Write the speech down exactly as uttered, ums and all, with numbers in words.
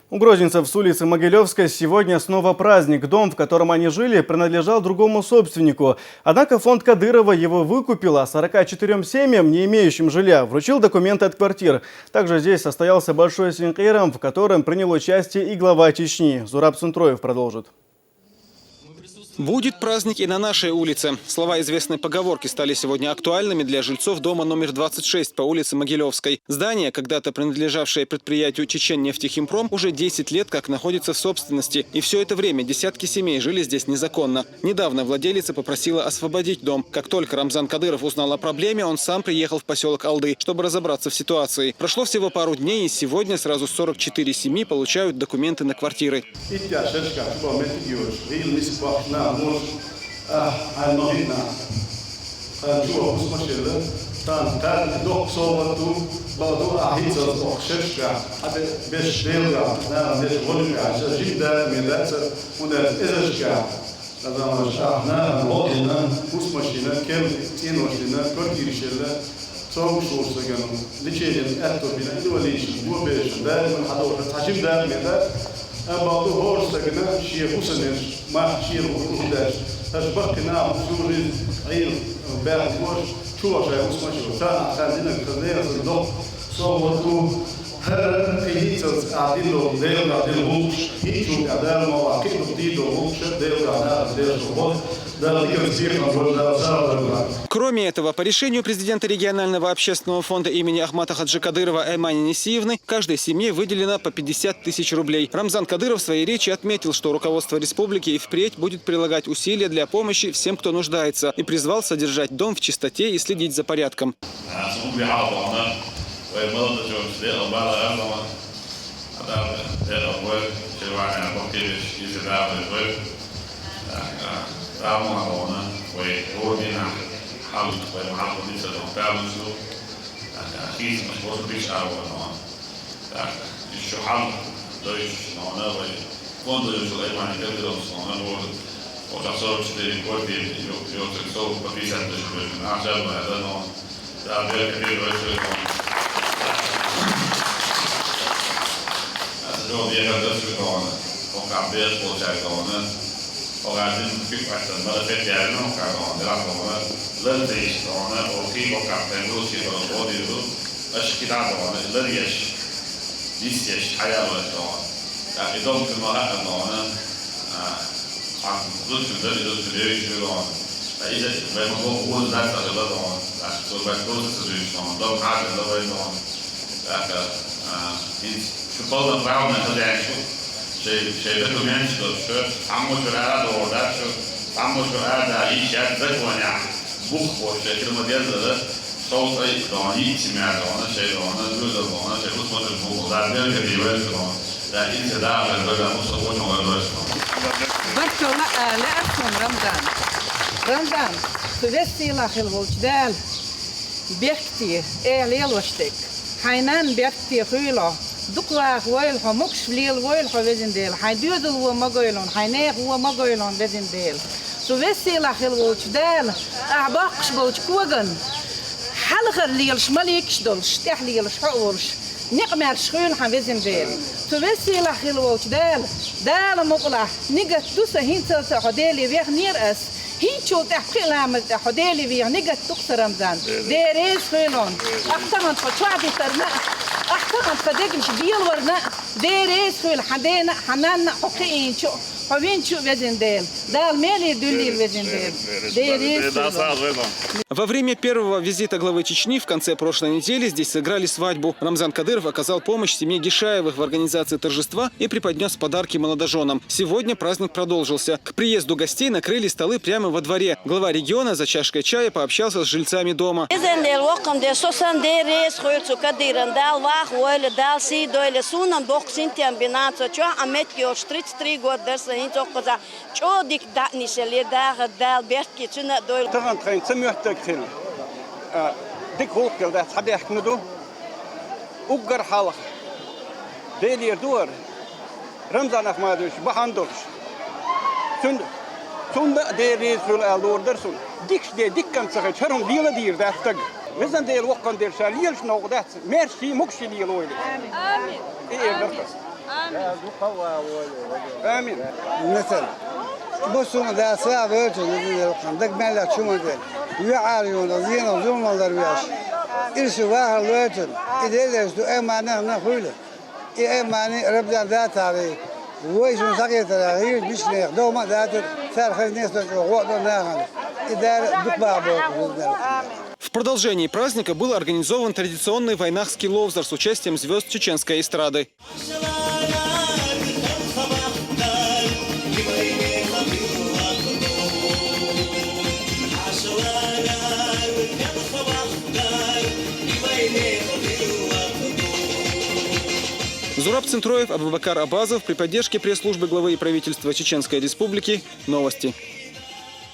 У грозненцев с улицы Могилевской сегодня снова праздник. Дом, в котором они жили, принадлежал другому собственнику. Однако фонд Кадырова его выкупил, а сорока четырём семьям, не имеющим жилья, вручил документы от квартир. Также здесь состоялся большой синкерам, в котором принял участие и глава Чечни. Зураб Сунтроев продолжит. Будет праздник и на нашей улице. Слова известной поговорки стали сегодня актуальными для жильцов дома номер двадцать шесть по улице Могилевской. Здание, когда-то принадлежавшее предприятию «Чеченнефтехимпром», уже десять лет как находится в собственности. И все это время десятки семей жили здесь незаконно. Недавно владелица попросила освободить дом. Как только Рамзан Кадыров узнал о проблеме, он сам приехал в поселок Алды, чтобы разобраться в ситуации. Прошло всего пару дней, и сегодня сразу сорок четыре семьи получают документы на квартиры. Иття шершка чуба метигиош, гил мис бахна муш, а, ай ногина. Тан чуба хусмашела, тан тан дох совату, балду ахица бох шершка, абе беш делга, на деш волга, жимда медаца, унда эзешка. Адамаш ахна, лодина, хусмашина, кем цин вашина, квартиришела, цом шурсагану, лечение эттопина, инвалидиш, гобеш, дайман хадоша, тажим даймеда, а балду хорсагана, шия хусанеш, ма шия худаш, таж бакина, хусужи, ай, бяхуш, чувашай хусмаши, та, та дина, кадея, дох, совату, хара, кайницас, а дило, дел, а дил, хич, а дал, ма, а кидо, дидо, хич, дел, а дал, дел, ход, Кроме этого, по решению президента регионального общественного фонда имени Ахмата Хаджи Кадырова Аймани Несиевны каждой семье выделено по пятьдесят тысяч рублей. Рамзан Кадыров в своей речи отметил, что руководство республики и впредь будет прилагать усилия для помощи всем, кто нуждается, и призвал содержать дом в чистоте и следить за порядком. Рамзан Кадыров вай хӀаллакбаргбар, вай гӀурдина хӀалла, вай махьаллаца дохталлаш ду. ХӀисамаш боша биш аргӀанна. Ишшу хӀалла дойчуш нона вай фондуйчул Аймани Кадыровс нона гӀур, оха сорок четыре квартира, ё-, ёцек сорок по пятьдесят тысяч гривен. Ахча бада нона. Да, берка бир вайсуй нона. Аса дол бега дасуй нона. Ока бер получай нона. Ока дин кик аттан, мара фет яри нона, ока нона, дира нона. Лан тейш нона, оки ока пенгу си нона, оди ду. Аш кида нона, лан яш. Дис яш, хаял яш нона. Я, и дом кин мара нона. А, а, зут кин да, и зут кин да, и нона. А, и да, вай ма бо, бо, да, да, да, нона. А, то вай просто сажуй нона. Дом хада, да, вай нона. Так, а, ин, шу полноправный хозяин шу. Шей, шей документ шу, шу, аммо шу рада, да, шу, аммо шу рада, и щас законя. Бух, вот, шей, кирма деза, да, шоу сай, да, и семья, да, она, шей, да, она, люди, да, она, шей, вот смотрит, бух, да, берка, да, и весь, да, да, и всегда, да, да, да, ну, что хочешь, да, да, что. Баркалла, а, ле, Арсен, Рамзан. Рамзан, су весь сила хил волчдал. Бехти, э, лелоштек. Хьайн нана бертте хуьйлу, дукха ваха войла хьо, могуш лела войла хьо, везан Дела, хьайн доьзал вон ма гойла хьона, хьайн нехан вон ма гойла хьона, везан Дела. Цу весийлахь хила волчу Дала, ахь боккхуш болчу коган хьалхара лелаш маликаш долуш, тӀехь лелаш хьо а волуш, некъ маьрша хуьйла хьан, везан Дела. Цу весийлахь хила волчу Дала, Дала мукъалахь, нигат ду сан, хӀинцалц а хьо Деле вехнера ас. ХӀинцачул тӀаьхьа пхи а ламаз тӀехь хьо Деле веха нигат ду-кх сан, Рамзан. Дела реза хуьйла хьуна. Ахь тахана тхо чохь дитарна а, ахь тахана тхан дегнаш белаварна а, Дела реза хуьйла хьан дена а, хьан нанна а, хьо кхиийначу а, хьо винчу а, везан Дела. Дала меле дуьллийла, везан Дела. Дела реза хуьйла хьуна. Во время первого визита главы Чечни в конце прошлой недели здесь сыграли свадьбу. Рамзан Кадыров оказал помощь семье Гишаевых в организации торжества и преподнёс подарки молодожёнам. Сегодня праздник продолжился. К приезду гостей накрыли столы прямо во дворе. Глава региона за чашкой чая пообщался с жильцами дома. Иза Дела воккхам де, со сан Дела реза хуьйла цу Кадыровна, Дала ваха войла, Дала сий дойла, суна-м боккха синтем бина, со чохь а меттиг йолуш тридцать три год дара сан, хӀинца оккхаза чӀогӀа дика даьӀнисале, дахар Дала беркате цуьнан а дойла. Тахана тхайна ца моьттург хилла, а, дика гӀуллакх хилла дац, хьан бехкана ду? Уггар хьалха Делера ду хӀара Рамзан Ахмадович бахьана долуш. Цуьнан, цунна а Дела реза хуьйла аьлла лур дара суна. Дикаш де диккан ца хилча, хӀара хӀума лела дийр дац стаг. Везан Дела воккхам дерг ша лелаш новкъа дац, маьрша могуш лела войла. Амин. И эр дара. Амин. Амин. Нацал. Бусума да саба вёчу, даг мелла чумаде. Юар юна, зина зумал дар вяш. Ирси вахар вёчу. Иделеш ду эмана на хуйле. И эмани Рабдан да тари. Вой сун сакетара, хир бишне, дома да тар, сархаз не сочу, вот он нахан. И дар дукба бо. Амин. В продолжении праздника был организован традиционный вайнахский ловзар с участием звезд чеченской эстрады. Зураб Центроев, Абубакар Абазов при поддержке пресс-службы главы и правительства Чеченской Республики. Новости.